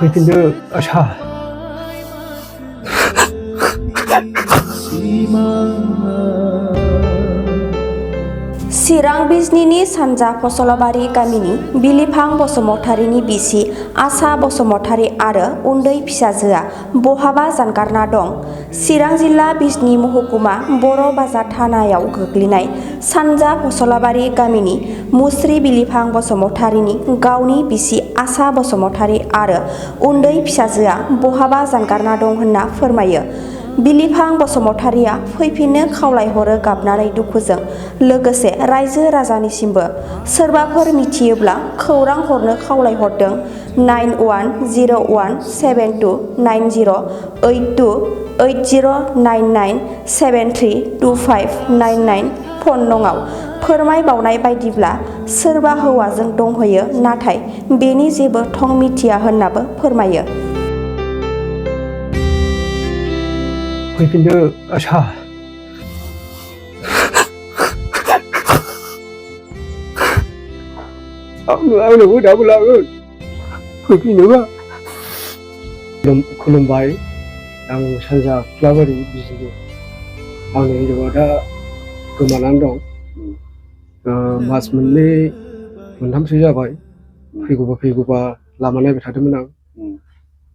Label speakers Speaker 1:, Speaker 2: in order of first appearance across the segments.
Speaker 1: फैफिनदो आसा
Speaker 2: चिरां बिजनीनि सानजा फसलबारि गामिनि बिलिफां बसुमतारीनि बिसि आसा बसुमतारी आरो उन्दै फिसाजोआ बहाबा जानगारना दं। चिरां जिल्ला बिजनी महकुमा बर' बाजार थानायाव गोग्लैनाय सानजा फसलबारि गामिनि मुस्रि बिलिफां बसुमतारीनि गावनि बिसि आसा बसुमतारी आरो उन्दै फिसाजोआ बहाबा जानगारना दं होनना फोरमायो। बिलिफां बसुमतारीया फैफिननो खावलायहरो गाबनानै दुखुजों लोगोसे रायजो राजानिसिमबो सोरबाफोर मिथियोब्ला खौरां हरनो खावलायहरदों। 9101728099732599 फन नङाव फोरमायबावनाय बायदिब्ला सोरबा हौवाजों दंहैयो नाथाय बेनि जेबो थं मिथिया होननाबो फोरमायो।
Speaker 1: फैफिनदो आसा आंनोबो दाबो लागोन फैफिनोबा खुलुमबाय। आं सानजा फुलाबारि बिजनि आंनि हिनजावा दा गोमानानै दं। मास मोननै मोनथामसो जाबाय। फैगौबा लामा नायबाय थादोंमोन आं।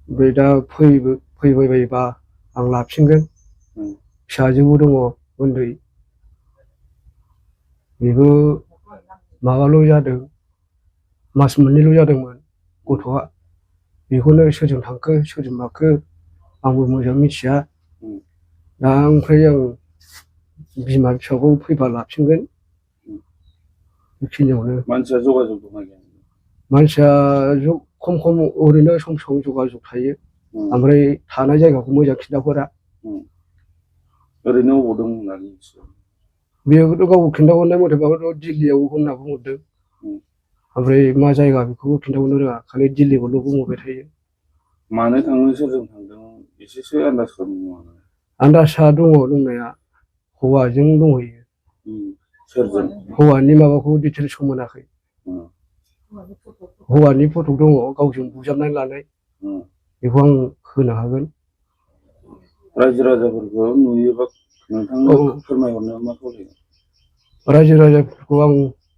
Speaker 1: ओमफ्राय दा फैबाय बायोबा आं लाफिनगोन। फिसाजोबो दङ उन्दै, बेबो माबाल' जादों, मास मोननैल' जादोंमोन गथ'आ। बेखौनो सोरजों थांखो सोरजों माखो आंबो मोजां मिथिया। दा ओमफ्राय आं बिमा फिसाखौ फैबा लाफिनगोन। बेखिनियावनो
Speaker 3: मानसिया जगाजग दंना गैया?
Speaker 1: मानसिया खम ओरैनो सम सम जगाजग थायो। ओमफ्राय थानाय जायगाखौ मोजां खिन्थाहरा।
Speaker 3: ओरैनो अबाव दं होननानै मिथियो?
Speaker 1: बेखौथ' गावबो खिन्थाहरनाय मथेबाथ' दिल्लीयाव होनना बुंहरदों। ओमफ्राय मा जायगा बेखौबो खिन्थाहरनो रोङा, खालि दिल्लीखौल' बुंहरबाय थायो।
Speaker 3: मानो थांनो सोरजों थांदों एसेसो आन्दाज खालामनो नामा?
Speaker 1: आन्दाजआ दङ दंनाया, हौवाजों दंहैयो।
Speaker 3: सोरजों?
Speaker 1: हौवानि माबाखौ डिटेल्सखौ मोनाखै। हौवानि फट' दङ गावजों बुजाबनानै लानाय, बेखौ आं होनो हागोन।
Speaker 3: रायजो राजाफोरखौ नुयोबा नोंथांनो फोरमायहरनो मा खावलायो?
Speaker 1: रायजो राजाफोरखौ आं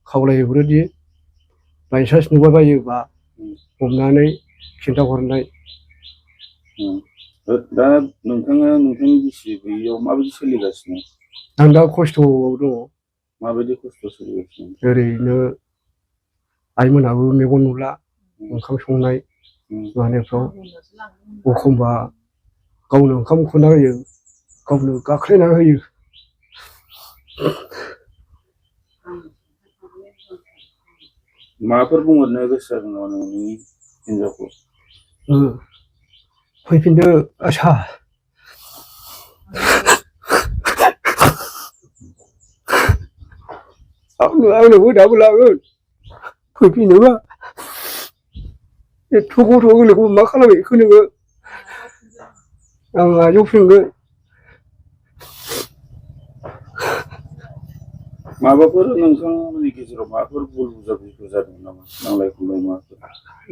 Speaker 1: खावलायहरोदि बायसान्स नुबाय बायोबा हमनानै खिन्थाहरनाय।
Speaker 3: दा नोंथाङा नोंथांनि बिसि गैयियाव माबायदि सोलिगासिनो?
Speaker 1: आं दा खस्थ'आव दङ।
Speaker 3: माबायदि खस्थ' सोलिगासिनो?
Speaker 1: ओरैनो आइमोनाबो मेगन नुला, ओंखाम संनाय मानायफ्राव एखमबा गावनो ओंखाम खुरना होयो, गावनो गाख्लायना होयो।
Speaker 3: माबाफोर बुंहरनो गोसो जादों नामा नोंनि हिनजावखौ?
Speaker 1: फैफिनदो आसा आंनोबो दाबो लागोन फैफिनोबा। एथ' गथ' गोरलैखौ मा खालामहैखो नोङो? आं आजावफिनगोन।
Speaker 3: माबाफोर नोंथांमोननि गेजेराव माबाफोर भुल बुजाबुजिफोर जादों नामा? नांलाय खमलाय माबाफोर?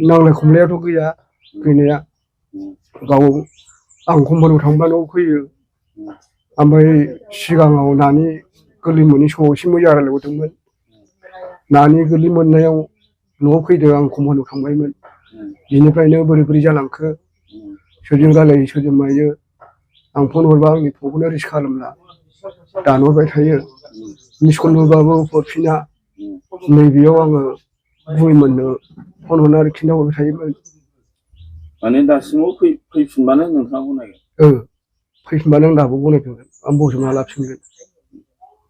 Speaker 1: नांलाय खमलायाथ' गैया गैनाया। गाव आं कम्पानियाव थांबानो फैयो। ओमफ्राय सिगाङाव नानि गोरलै मोनै समाव एसे मोजां रायज्लायहरदोंमोन। नानि गोरलै मोननायाव न'आव फैदों, आं कम्पानियाव थांबायमोन। बिनिफ्रायनो बोरै जालांखो, सोरजों रायलायो सोरजों मायो। आं फन हरबा आंनि फनखौनो रिसिभ खालामला, दानहरबाय थायो। मिस कल होबाबो हरफिना। नैबेयाव आङो बुंमोननो फन हरनानै खिन्थाहरबाय थायोमोन।
Speaker 3: माने दासिमाव फैफिनबानो नोंथाङा गनायगोन?
Speaker 1: फैफिनबानो आं दाबो गनायफिनगोन, आं बजबना लाफिनगोन।